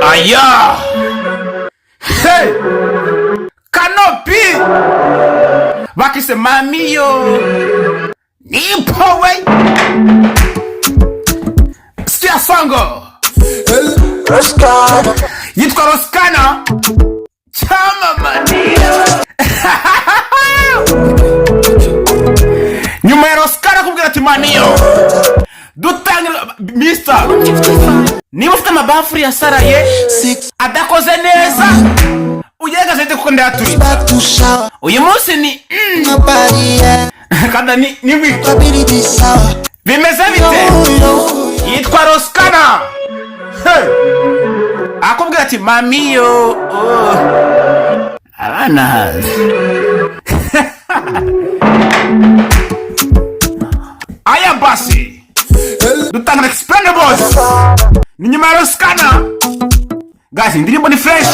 Aya, hey! Kanopi bakise mamiyo nipowe. Sikia songo yitwa Roskana cyamamare. Nyuma ya Roskana akubwira ati mamiyo, dutangira mister. Niba ufite amabafuri yasaraye adakoze neza, ugerageze kuko ndayaturitse uyu munsi. Ni kandi ni wiki bimeze bite? Yitwa Roskana. Hey! Akubwira ati mamiyo, oh. Abana hazi aya. Basi dutanga Expendables ni nyuma ya Roskana. Guys, indirimbo ni fresh.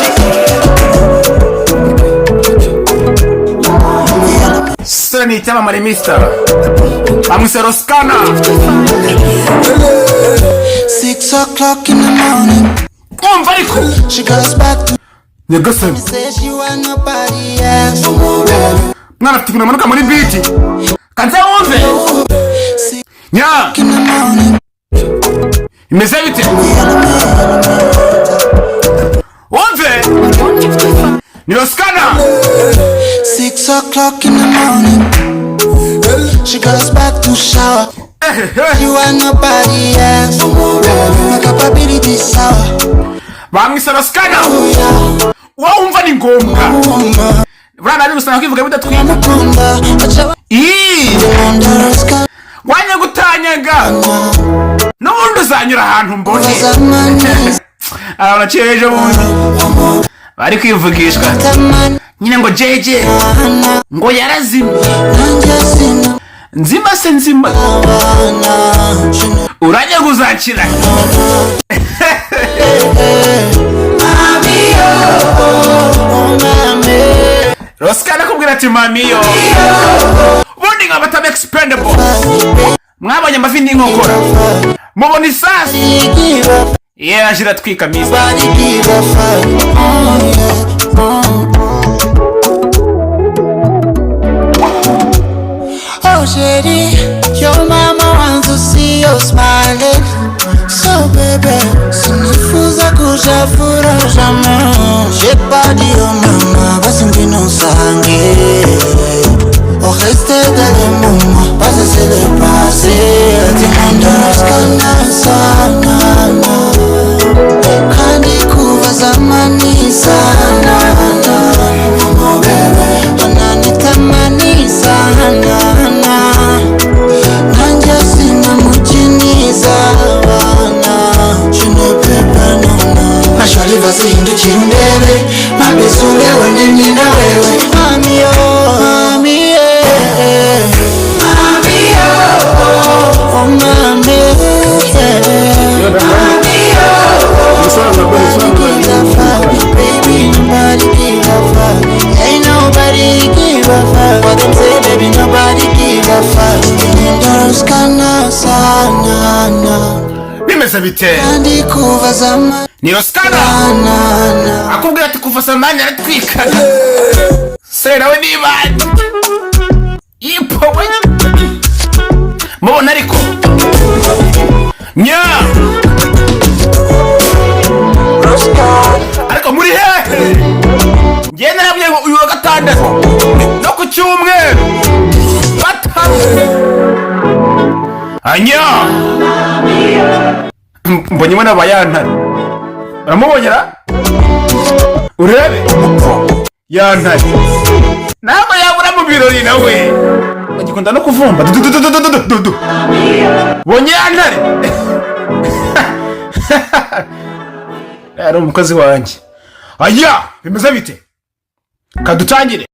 Sore ni icyamamare, mister bamwise Roskana. 6 o'clock in the morning, Umva ariko. she goes back to Nyagasani. say she want nobody else. Mwana afite ukuntu amanuka muri beat, kanze wumve. Six Nya. in the morning, Imeze bite? Wumve, ni Roskana. 6 o'clock in the morning, she goes back to shower. You want nobody else. My capability sour. Bamwise Roskana. Wowe wumva ni ngombwa buriya nari gusanga kwivuga bidatwika. Mukunda, acha Ii, ndaraska. Wanya gutanyaga n'ubundi uzanyura ahantu mbone. Zamani. Abantu naciye ejo bundi bari kwivugishwa Tamani. nyine ngo jeje ngo yarazimye. Nanjye sina Nzima se nzima? Abana. Urajya kuzakira. Oh, mami. Rosikana akubwira ati mamiyo. Ubundi nka bataba Expendable, mwabonye amavi n'inkokora, mubona isasu. Give up. Yaje iratwika misa. Nobody give a fuck. Oh, yeah. Oh. Oh, chérie, your mama wants to see you smiling. So, baby, sinifuza kujavura jamais. J'ai pas dit oh mama, basi ngwino unsange. Oh, rester dans le moment, parce que c'est le passé. Ati sana kandi kuva zamani sana wananitamani sana, nanjye sinamukiniza abana. Je ne peux pas, non, non. Mashwali vasihindukira undebe mabesule wenini na wewe mami yo mami yeah. Mami yo, oh mami yeah. Mami yo. Nobody give a fuck, baby, nobody give a fuck. Ain't nobody give a fuck. What them say, baby, nobody give a fuck. Ndoroskana sana na. Bimeze bite? Kandi kuva zamani Ni Rosikana na. akubwira ati kuva zamani yaratwikaga se nawe nibande yipowe mubona ariko nya. Ariko muri hehe? Njye narabwiye ngo uyu wa gatandatu no ku cyumweru batanu anya mbonyemo n'abayantare. Uramubonyera urebe yantare, ntabwo yabura mu birori, nawe agikunda no kuvumba dududududududu. Bonye yantare ari umukozi wanjye. Aya, bimeze bite? Kadutangire.